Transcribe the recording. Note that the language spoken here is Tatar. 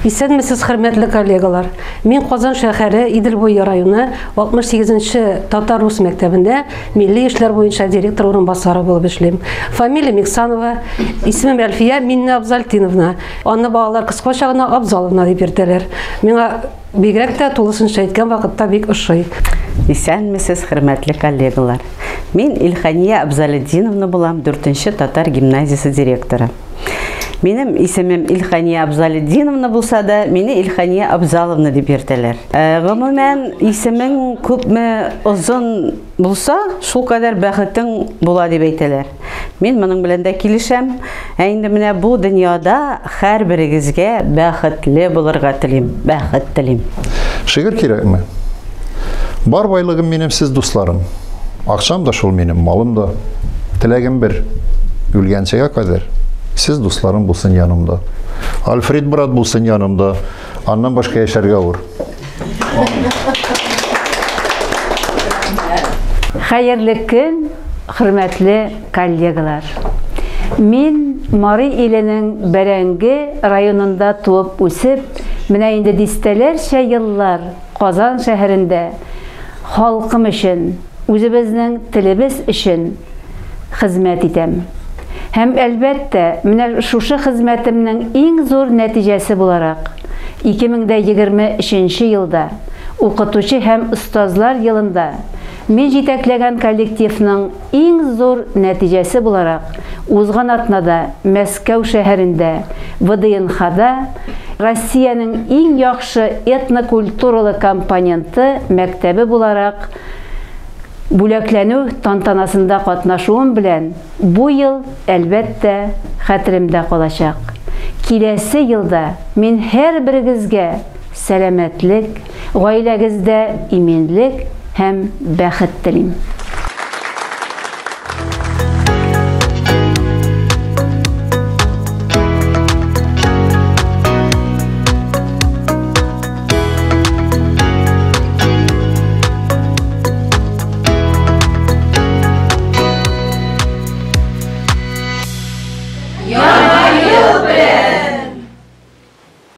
Исәнмесез, хөрмәтле коллегалар. Мин Казан шәһәре Идел буе районы 68 нче татар-рус мәктәбендә милли эшләр буенча директор урынбасары булып эшлим. Фамилиям Иксанова, исемем Әлфия Миннеабзальтиновна. Аны балалар кыскача гына Абзаловна дип йөртәләр. Миңа бигрәк тә тулысынча әйткән вакытта бик ошый. Исәнмесез, хөрмәтле коллегалар. Мин Илхания Абзалетдиновна булам, 4 татар гимназиясе директоры. Минем исемем Илхания Абзалетдиновна булса да, мине Илхания Абзаловна дип йөртәләр. Э, гомумән, исемең күпме озын булса, шул кадәр бәхетең була дип әйтәләр. Мин моның белән дә килешәм. Ә инде менә бу дөньяда һәрберегезгә бәхетле булырга телим, бәхет телим. Шигырь кирәкме? Бар байлыгым минем сез дусларым. Акчам да шул минем, малым да. Теләгем бер, үлгәнчегә кадәр сез дусларым булсын янымда. Альфред брат булсын янымда. Аннан башка яшәргә авыр. Хәерле көн, хөрмәтле коллегалар. Мин Мари иленең Бәрәңге районында туып үсеп, менә инде дистәләрчә еллар Казан шәһәрендә халкым өчен, үзебезнең телебез өчен хезмәт итәм. Һәм, әлбәттә, менә шушы хезмәтемнең иң зур нәтиҗәсе буларак, 2023 нче елда, Укытучы һәм остазлар елында мин җитәкләгән коллективның иң зур нәтиҗәсе буларак, узган атнада Мәскәү шәһәрендә, ВДНХда Россиянең иң яхшы этнокультуралы компоненты мәктәбе буларак бүләкләнү тантанасында катнашуым белән бу ел, әлбәттә, хәтеремдә калачак. Киләсе елда мин һәрберегезгә сәламәтлек, гаиләгездә иминлек һәм бәхет телим.